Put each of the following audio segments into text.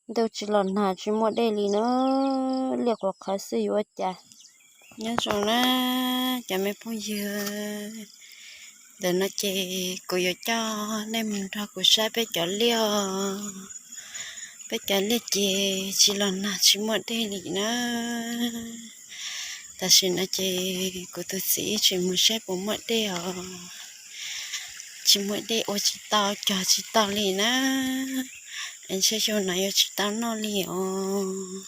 Ntuj tsis los nag tsis muaj dej li na, liaj quas qhawv xwb yuav ua cas. Nyob zoo na cov me phooj ywg, ntawm no ces kuv yuav coj nej mus nrog kuv saib peb cov liaj. Peb cov liaj ces tsis los nag tsis muaj dej li na. Tam sim no ces kuv tus txiv ib tsis mus saib puas muaj dej os. Tsis muaj dej ua tsis tau cog tsis tau li na. Es ntshe xyoo no yuav tsis tau noj li os.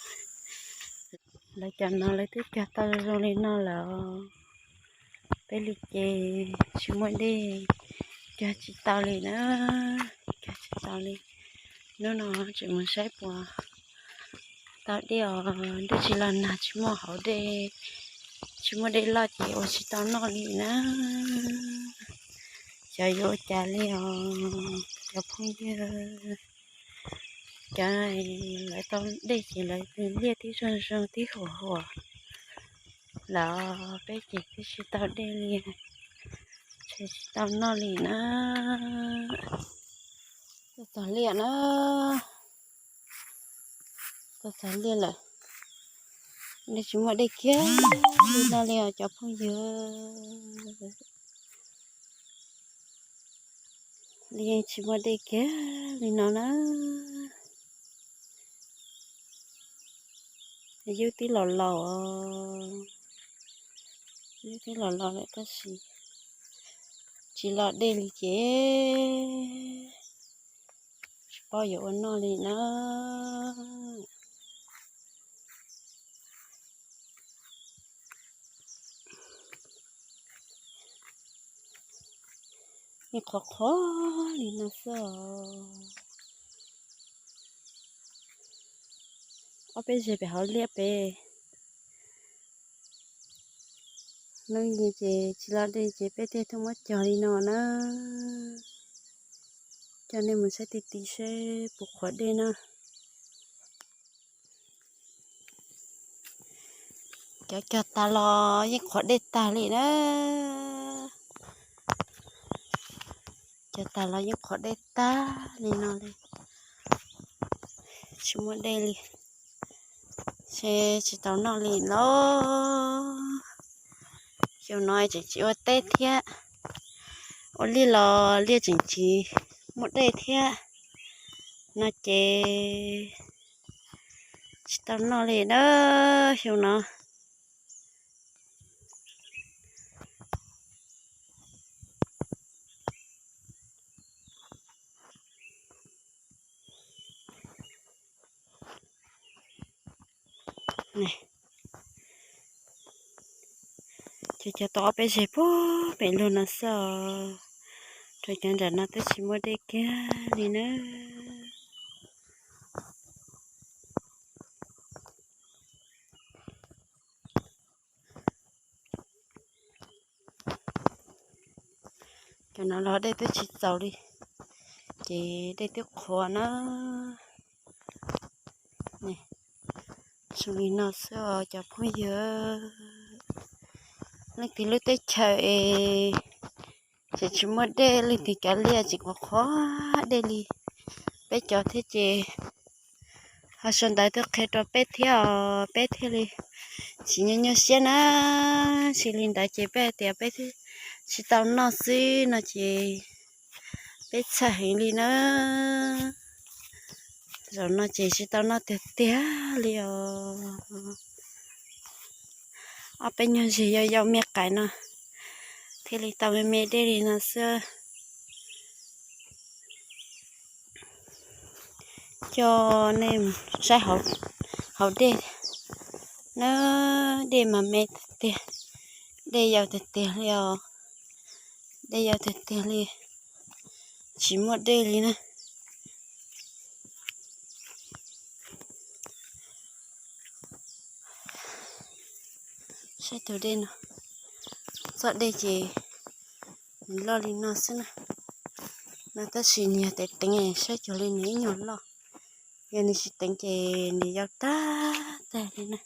Lawv cov no lawv twb cog tau zoo li no lawm. Peb li ces tsis muaj dej cog tsis tau li na. Cog tsis tau li. Hnub no tseem mus saib puas tau dej os, ntuj tsis los nag tsis muaj hauv dej, tsis muaj dej loj ces ua tsis tau noj li na. Xyov yuav ua cas li os cov phooj ywg. Cov lawv tau dej ces lawv liaj tib zoo zoo tib huam huam, lawv peb ces twb tsis tau dej li, tsis tau noj li na. Tuaj txog liaj na, tuaj txog liaj lawm, nej tsis muaj dej kiag li no li os cov phooj ywg. Li yeej tsis muaj dej kiag li no na. Yub twb los laus, yub twb los laus lawm tab sis tsis los dej li ces tsis paub yuav ua noj li na. Yeej qhuav qhuav li no xwb os. Ob peb zeg pem hauv liaj pem. Hnub ib ces tsis los dej ces peb thiaj tuaj muab cog li no na. Coj nej mus saib ti ti seb puas qhuav dej na. Cov cog tas los yeej qhuav dej tag li na. Cog tas los yeej qhuav dej tag li no li. Tsis muaj dej li, seb tsis tau noj li los. Xyoo no tseem tsis ua teb thiab, ua liaj los liaj tseem tsis muaj dej thiab no ces tsis tau noj li na xyoo no. Cog cog tau ob peb zeg puag pem lug no xwb os. Rau cov nram no twb tsis muaj dej kiag li na. Cov no los dej twb tsis txaus li, ces dej twb qhuav na. Zoo li no xwb os cov phooj ywg. Leej twg lub teb chaws es tseem tsis muaj dej, leej twg cov liaj tseem qhuav qhuav dej li peb cov thiab ces ho sau ntawv tuaj qhia rau peb thiab os, peb thiaj li tsis nyuaj nyuaj siab na. Tsis li ntawd ces peb hais tias peb tsis tau noj xwb no ces peb txhawj heev li na. Zaum no ces tsis tau noj tiag tiag li os. Ob peb nyuag zeg yau yau me qais no thiaj li tau me me dej li no xwb. Coj nej saib hauv dej na, dej mas me tiag tiag, dej yau tiag tiag li os, dej yau tiag tiag li, tsis muaj dej li na. Saib tus dej no, txoj dej ces nws loj li no xwb na, no tab sis nws yog teev teev saib cuag li nws ib nyuag loj, yog nws tsis teev ces nws yau tag tag li na.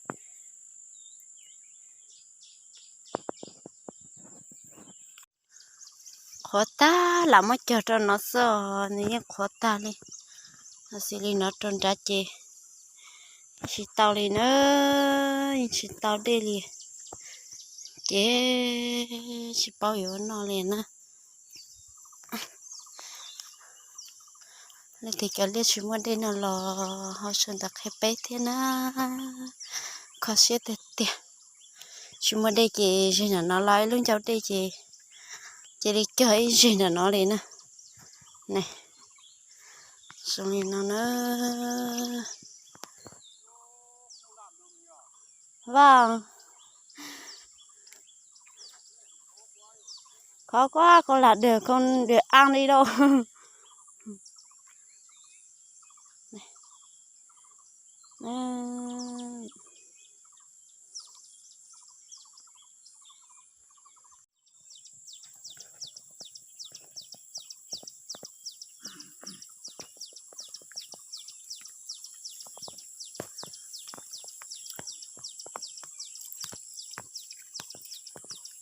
Qhuav tag lam muab cog rau no xwb os, nws yeej qhuav tag li. Ho xws li no rau nrad ces tsis tau li na, yeej tsis tau dej li, ces tsis paub yuav ua noj li na. Leej twg cov liaj tsis muaj dej no los ho sau ntawv qhia peb thiab na. Kho siab tiag tiag. Tsis muaj dej ces zeg ntawm no los ib lub ncauj dej ces cia li cog ib zeg ntawm no li na. Ne, zoo li no na. Vau, khov koj, koj lam dwm, koj dwm a li lauj.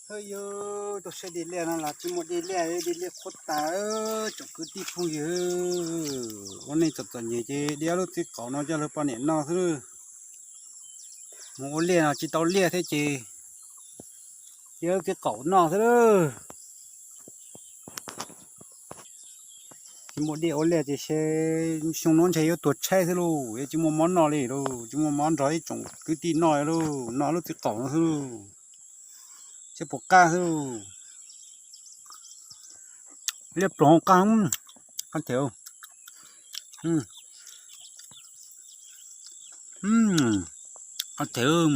Hwb, yog tau saib dej liaj no los tsis muaj dej liaj, dej liaj qhuav tas. Tsoom kwv tij phooj ywg, ua neej txom txom nyem ces de lub txiv qaum no coj lawv poj niam noj xwb. Mus ua liaj no tsis tau liaj thiab ces de lub txiv qaum noj xwb. Tsis muaj dej ua liaj ces xyoo no ntshe yuav tuag tshaib xwb lauj, yuav tsis muaj mov noj li lauj, tsis muaj mov nrog ib tsoom kwv tij noj li lauj, noj lub txiv qaum no xwb lauj. Seb puas qab xwb lauj. Liaj ploog qab, qab thiab. Qab thiab.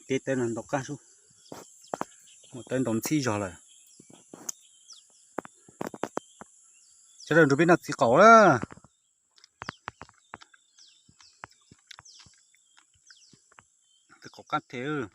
Teb tawb no ntau qab sub, ua tawb ntau ntxhib zog lawm. Sawv daws nrog peb noj txiv qaum na. Txiv qaum qab thiab.